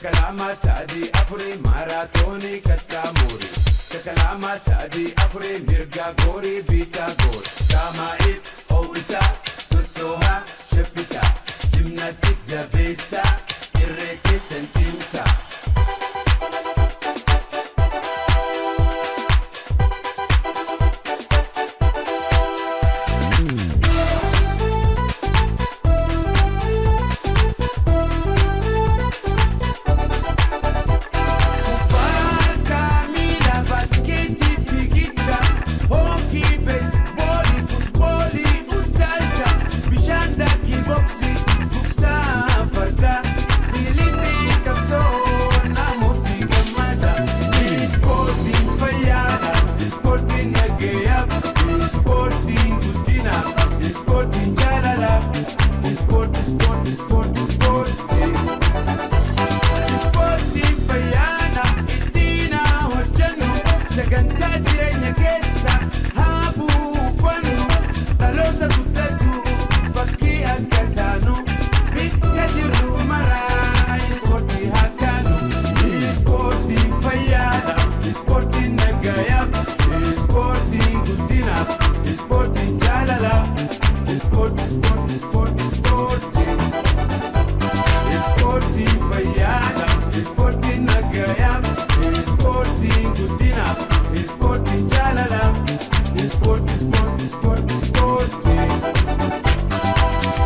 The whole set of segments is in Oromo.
Takka lama sadii afurii maaraatoonii kattaa muurii. Takka lama sadii afurii mirga goorii biitaa goor. Qaama'iif ho'isaa sossoohaa shaffisaa. Gimnaastik jabeessaa irree keessan cimsaa. Kubbaa miilaa, baaskeetii, fiigicha, hookii, beesboolii, futboolii, utaalcha, bishaan daakii, boksii, buksaa fardaa, fiilidii qabsoo namooti gammada. Ispoortiin fayyaadha, ispoortiin nagayaaf, ispoortiin guddinaaf, ispoortiin jaalalaaf, ispoortii, ispoortii, ispoortii, ispoortii. Ispoortiin fayyaana ittiin haa hojjennu, sagantaa jireenya keessa haa buufannu, dhaloota guddatu fakkii akka taanu, bikka jirru maraa ispoortii haa kaanu. Ispoortiin fayyaadha, ispoortiin nagayaaf, ispoortiin guddinaaf, ispoortiin jaalalaaf, ispoortii, ispoortii, ispoortii, ispoortii. Ispoortiin fayyaadha, ispoortiin nagayaaf, ispoortiin guddinaaf, ispoortiin jaalalaaf, ispoortii, ispoortii, ispoortii, ispoortii.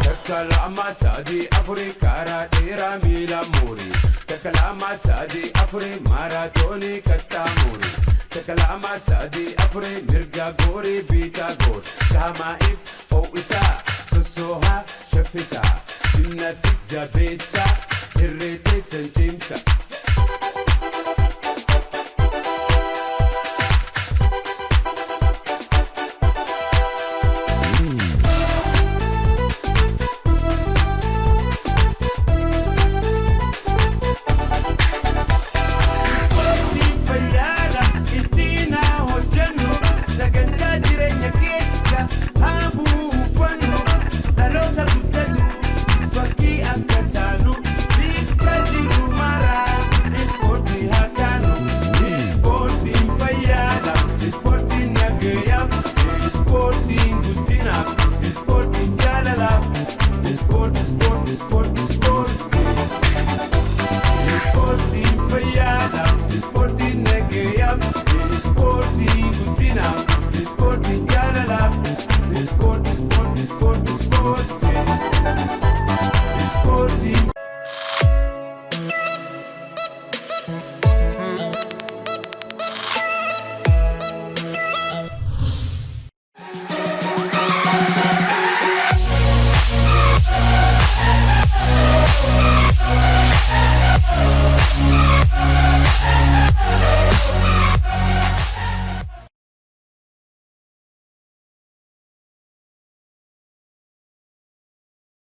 Takka lama sadii afurii karaa dheeraa miila muurii. Takka lama sadii afurii maaraatoonii kattaa muurii. Takka lama sadii afurii mirga goorii biitaa goor. Qaama'iif ho'isaa sossoohaa shaffisaa. Gimnaastik jabeessaa irree teessan cimsa.